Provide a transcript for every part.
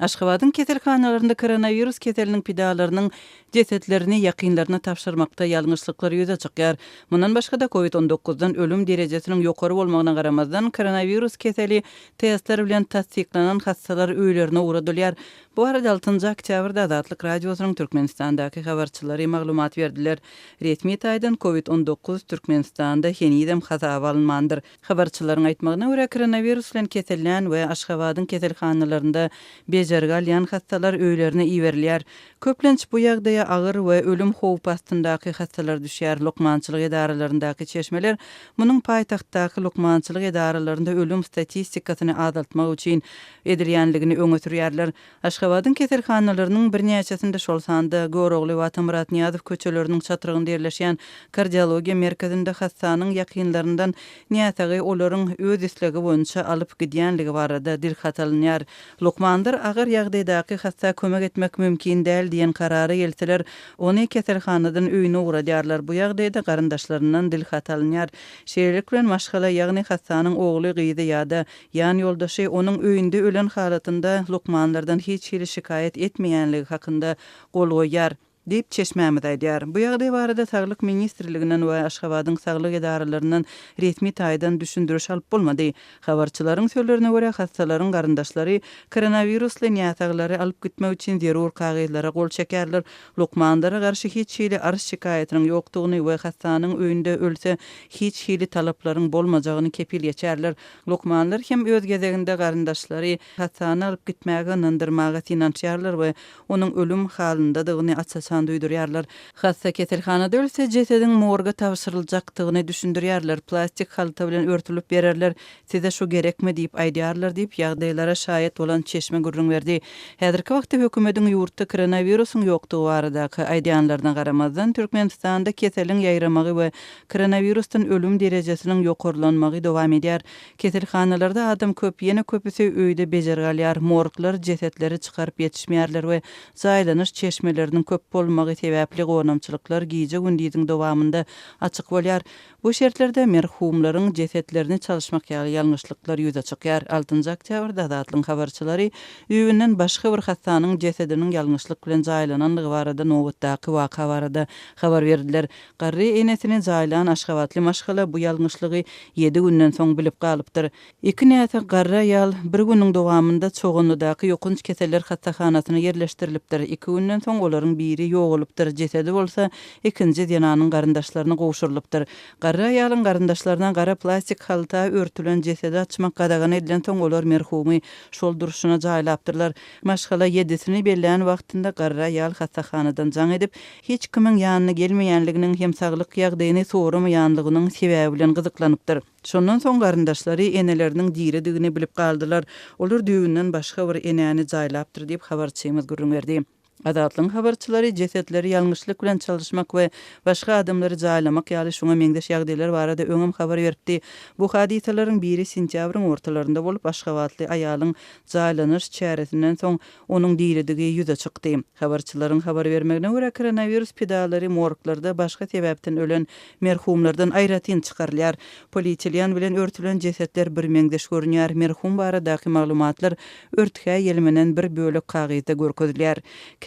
Aşgabadyň keselhanalarynda koronawirus keseliniň pidalarynyň jesetlerini ýakynlaryna tabşyrmakda ýalňyşlyklar ýüze çykýar. Mundan başga-da, covid on dokuzdan ölüm derejesiniň ýokary bolmagyna garamazdan, koronawirus keseli testler bilen tassyklanan hassalar öýlerine ugradylýar. Bu barada altynjy oktýabrda Azatlyk Radiosynyň Türkmenistandaky habarçylary maglumat berdiler. Resmi taýdan covid 19 Türkmenistanda henizem hasaba alynmandyr. Habarçylaryň aýtmagyna görä, koronawirus bilen kesellän we Aşgabadyň keselhanalarynda bejergi alýan hassalar öýlerine iberilýär. Köplenç bu ýagdaýa agyr we ölüm howpy astyndaky hassalar düşýär. Lukmançylyk edaralaryndaky çeşmeler munuň paýtagtdaky lukmançylyk edaralarynda ölüm statistikasyny azaltmak üçin edilýänligini öňe sürýärler. Aşgabadyň keselhanalarynyň birnäçesinde, şol sanda Görogly we Atamyrat Nyýazow köçeleriniň çatrygynda ýerleşýän Kardiologiýa merkezinde hassanyň ýakynlaryndan näsagy olaryň öz islegi boýunça alyp gidýänligi barada dilhat alynýar. Lukmanlar agyr ýagdaýdaky hassa kömek etmek mümkin däl diýen karara gelseler, ony keselhanadan öýüne ugradýarlar. Bu ýagdaýda garyndaşlaryndan dilhat alynýar. Şeýlelik bilen, maşgala, ýagny hassanyň ogly, gyzy ýa-da Ýan ýoldaşy onuň öýünde ölen halatynda lukmanlardan hiç hili şikaýat etmeýänligi hakynda gol goýýar, diýip, çeşmämiz aýdýar. Bu ýagdaý barada Saglyk ministrliginden we Aşgabadyň saglyk edaralaryndan resmi taýdan düşündiriş alyp bolmady. Habarçylaryň sözlerine görä, hassalaryň garyndaşlary koronawirusly näsaglary alyp gitmek üçin zerur kagyzlara gol çekerler, lukmanlara garşy hiç hili arz-şikaýatynyň ýokdugyny we hassanyň öýünde ölse hiç hili talaplaryň bolmajagyny kepil geçerler. Lukmanlar hem öz gezeginde garyndaşlary hassany alyp gitmäge ynandyrmaga synanyşýarlar we onuň ölüm halyndadygyny aç-açan duýdurýarlar. Hassa keselhanada ölse, jesediň morga tabşyryljakdygyny düşündirýärler, plastik halta bilen örtülip bererler, size şu gerekmi diýip aýdýarlar diýip, ýagdaýlara şaýat bolan çeşme gürrüň berdi. Häzirki wagtda hökümediň ýurtda koronawirusyň ýokdugy baradaky aýdýanlaryna garamazdan, Türkmenistanda keseliň ýaýramagy we Koronawirusdan ölüm derejesiniň ýokarlanmagy dowam edýär. Keselhanalarda adam köp, ýene köpüsi öýde bejergi alýar. Morglar jesetleri çykaryp ýetişmeýärler we jaýlanyş çeşmeleriniň köp bolmagy sebäpli gonamçylyklar gije-gündiziň dowamynda açyk bolýar. Bu şertlerde merhumlaryň jesetlerini çalyşmak ýaly ýalňyşlyklar ýüze çykýar. Altynjy oktýabrda Azatlygyň habarçylary düýbünden başga bir hassanyň jesediniň ýalňyşlyk bilen jaýlanandygy barada nobatdaky waka barada habar berdiler. Garry enesini jaýlan aşgabatly maşgala bu ýalňyşlygy ýedi günden soň bilip galypdyr. Iki näsag garry aýal bir günüň dowamynda Çoganlydaky ýokanç keseller hassahanasyna ýerleşdirilipdir. Iki günden soň olaryň biri ýogalypdyr, jesedi bolsa ikinji zenanyň garyndaşlaryna gowşurylypdyr. Garry aýalyň garyndaşlaryna gara plastik halta örtülen jesedi açmak gadagan edilensoň olar merhumy şol durşuna jaýlapdyrlar. Maşgala ýedisini bellän wagtynda garry aýal hassahanadan jaň edip, hiç kimiň ýanyna gelmeýänliginiň hem saglyk ýagdaýyny soramaýanlygynyň sebäbi bilen gyzyklanypdyr. Şondan soň garyndaşlary eneleriniň diridigini bilip galdylar. Olar düýbünden başga bir enäni jaýlapdyr diýip, habarçymyz gürrüň berdi. Azatlygyň habarçylary jesetleri ýalňyşlyk bilen çalyşmak we başga adamlary jaýlamak ýaly şuňa meňzeş ýagdaýlar barada öňem habar beripdi. Bu hadysalaryň biri sentýabryň ortalarynda bolup, aşgabatly aýalyň jaýlanyş çäresinden soň onuň diridigi ýüze çykdy. Habarçylaryň habar bermegine görä, koronawirus pidalary morglarda başga sebäpden ölen merhumlardan aýratyn çykarylýar. Polietilen bilen örtülen jesetler birmeňzeş görünýär, merhum baradaky maglumatlar örtgä ýelmenen bir bölek kagyzda görkezilýär.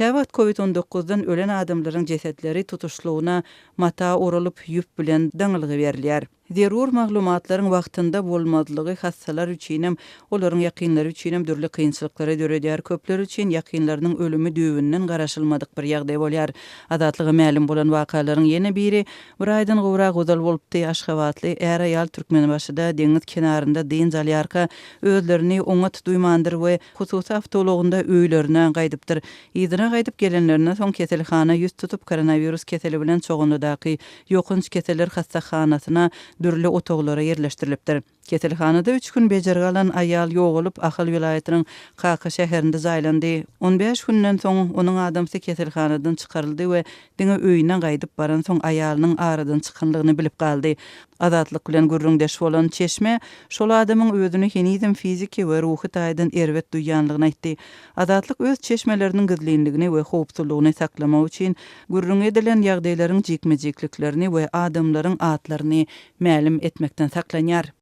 Käwagt covid on dokuzdan ölen adamlaryň jesetleri tutuşlygyna mata oralyp, ýüp bilen daňylgy berilýär. Zerur maglumatlaryň wagtynda bolmazlygy hassalar üçinem, olaryň ýakynlary üçinem dürli kynçylyklary döredýär. Köpler üçin ýakynlarynyň ölümi düýbünden garaşylmadyk bir ýagdaý bolýar. Azatlyga mälim bolan wakalaryň ýene biri bir aýdan gowrak ozal bolupdy. Aşgabatly är-aýal Türkmenbaşyda deňiz kenarynda dynç alýarka, özlerini oňat duýmandyr we hususy awtoulagynda öýlerine gaýdypdyr. Yzyna gaýdyp gelenlerinden soň keselhana ýüz tutup, koronawirus keseli bilen Çoganlydaky Ýokanç keseller hassahanasyna dürli otaglara ýerleşdirilipdir. Keselhanada üç gün bejergi alan aýal ýogalyp, Ahal welaýatynyň Kaka şäherinde jaýlandy. On bäş günden soň onuň adamsy keselhanadan çykaryldy we diňe öýüne gaýdyp baransoň aýalynyň aradan çykanlygyny bilip galdy. Azatlyk bilen gürrüňdeş bolan çeşme şol adamyň özüni henizem fiziki we ruhy taýdan erbet duýýanlygyny aýtdy. Azatlyk öz çeşmeleriniň gizlinligini we howpsuzlygyny saklamak üçin gürrüňi edilen ýagdaýlaryň jikme-jikliklerini we adamlaryň atlaryny mälim etmekden saklanýar.